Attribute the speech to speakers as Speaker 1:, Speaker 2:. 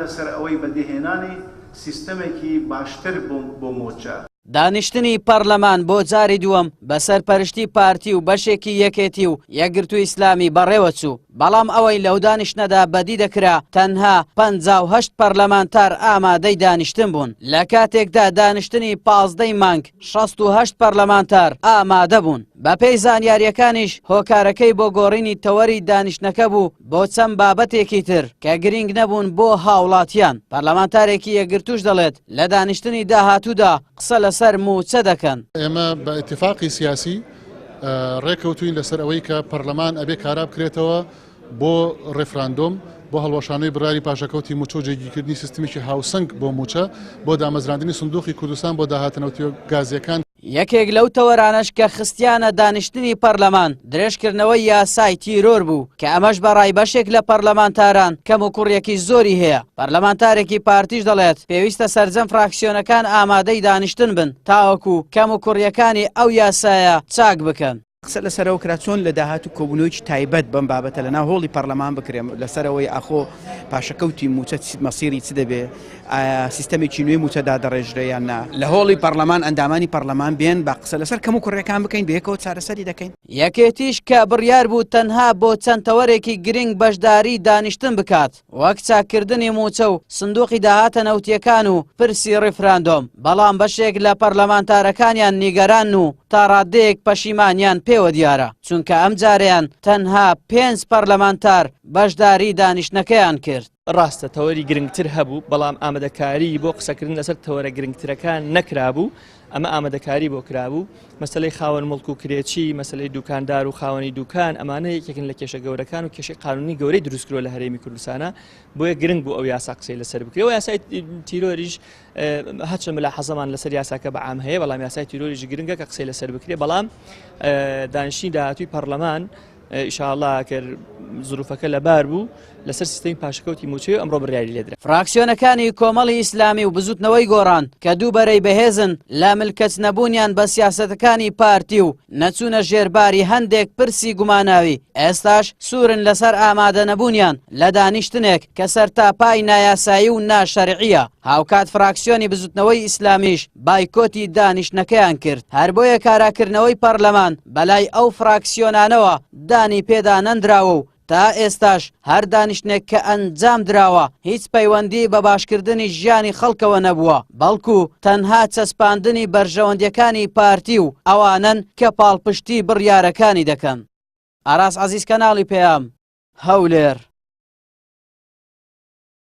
Speaker 1: لەسەر ئەوەی بەدیهێنانی سیستەمێکی باشتر بۆ مووچە.
Speaker 2: دانیشتنی پەڕلەمان بۆ جاری دووەم بە سەرپەرشتی پارتی و بەشێکی یەکێتی و یەکگرتووی ئیسلامی بەڕێوەچوو، بەڵام ئەوەی لەو دانیشتنەدا بەدی دەکرا تەنها 58 پەرلەمانتار ئامادەی دانیشتن بوون، لە کاتێکدا دانیشتنی 15 ی مانگ 68 پەرلەمانتار ئامادە بوون. بەپێی زانیارییەکانیش هۆکارەکەی بۆ گۆڕینی تەوەری دانیشتنەکە بوو بۆ چەند بابەتێکی تر کە گرینگ نەبوون بۆ هاوڵاتیان، پەرلەمانتارێکی یەکگرتووش دەڵێت لە دانیشتنی داهاتوودا قسە لەسەر مووچە دەکەن.
Speaker 3: ئێمە بە ئیتیفاقی سیاسی ڕێکەوتوین لەسەر ئەوەی کە پەرلەمان ئەبێ کارا بکرێتەوە بۆ ڕێفراندۆم بۆ هەڵوەشانەوەی بڕیاری پاشەکەوتی مووچە و جێگیرکردنی سیستمێکی هاوسەنگ بۆ مووچە، بۆ دامەزراندنی سندوقی کوردستان بۆ داهاتە نەوتییە گازییەکان.
Speaker 2: یەکێک لەو تەوەرانەش کە خستیانە دانیشتنی پەرلەمان، درێژکردنەوەی یاسای تیرۆر بوو، کە ئەمەش بە ڕای بەشێک لە پەرلەمانتاران کەموکوڕیەکی زۆری هەیە. پەرلەمانتارێکی پارتیش دەڵێت، پێویستە سەرجەم فراکسیۆنەکان ئامادەی دانیشتن بن تاوەکو کەموکوڕیەکانی ئەو یاسایە چاک بکەن.
Speaker 4: قسە لەسەر ئەوە کرا چۆن لە داهاتوو کۆبوونەوەیەکی تایبەت بەم بابەتە لەناو هۆڵی پەرلەمان بکرێ لەسەر ئەوەی ئاخۆ پاشەکەوتی مووچە مەسیری چ دەبێ، ئایا سیستەمێکی نوێی مووچە دادەڕێژرێ یان نا. لە هۆڵی پەرلەمان ئەندامانی پەرلەمان بێن با قسە لەسەر کەموکوڕییەکان بکەین، بەیەکەوە چارەسەری دەکەین.
Speaker 2: یەکێتیش کە بڕیار بوو تەنها بۆ چەند تەوەرێکی گرنگ بەشداری دانیشتن بکات، وەک چاککردنی مووچە و سندوقی داهاتە نەوتییەکان و پرسی ڕیفراندۆم، بەڵام بەشێک لە پەرلەمانتارەکانیان نیگەرانن و تاڕادەیەک پەشیمانیان پێوە دیارە، چونکە ئەمجارەیان تەنها پێنج پەرلەمانتار بەشداری دانیشتنەکەیان کرد.
Speaker 5: ڕاستە تەوەری گرنگتر هەبوو، بەڵام ئامادەکاری بۆ قسەکردن لەسەر تەوەرە گرنگترەکان نەکرابوو، ئەمە ئامادەکاری بۆ کرابوو، مەسەلەی خاوەن موڵک و کرێچی، مەسەلەی دوکاندار و خاوەنی دوکان، ئەمانە یەکێکن لە کێشە گەورەکان و کێشەی قانونی گەورەی دروستکرۆ لە هەرێمی کوردستانە، بۆیە گرنگ بوو ئەو یاسا قسەی لەسەر بکرێ و یاسای تیرۆریش هەرچەند ملاحەزەمان لەسەر یاساکە بە عام هەیە، بەڵام یاسای تیرۆریش گرنگە کە قسەی لەسەر بکرێ، بەڵام دانیشتنی داهاتووی پەرلەمان ئیشاڵا کە زروفەکە لەبار بوو لەسەر سیستەمی پاشەکەوتی مووچەی ئەمڕۆ بڕیاری لێدرا.
Speaker 2: فراکسیۆنەکانی کۆمەڵی ئیسلامی و بزوتنەوەی گۆڕان کە دوو بەرەی بەهێزن لە ملکەچ نەبوونیان بە سیاسەتەکانی پارتی و نەچوونە ژێرباری هەندێک پرسی گوماناوی ئێستاش سوورن لەسەر ئامادەنەبوونیان لە دانیشتنێک کە سەرتاپای نایاسایی و ناشەرعییە هاوکات فراکسیۆنی بزوتنەوەی ئیسلامیش بایکۆتی دانیشتنەکەیان کرد، هەر بۆیە کاراکردنەوەی پەرلەمان بەلای ئەو فراکسیۆنانەوە دانی پێدا نەندراوە و تا ئێستاش هەر دانیشتنێک کە ئەنجام دراوە هیچ پەیوەندی بە باشکردنی ژیانی خەڵکەوە نەبووە، بەڵکو تەنها چەسپاندنی بەرژەوەندیەکانی پارتی و ئەوانەن کە پاڵپشتی بڕیارەکانی دەکەن. ئاراس عەزیز کەناڵی پەیام، هەولێر.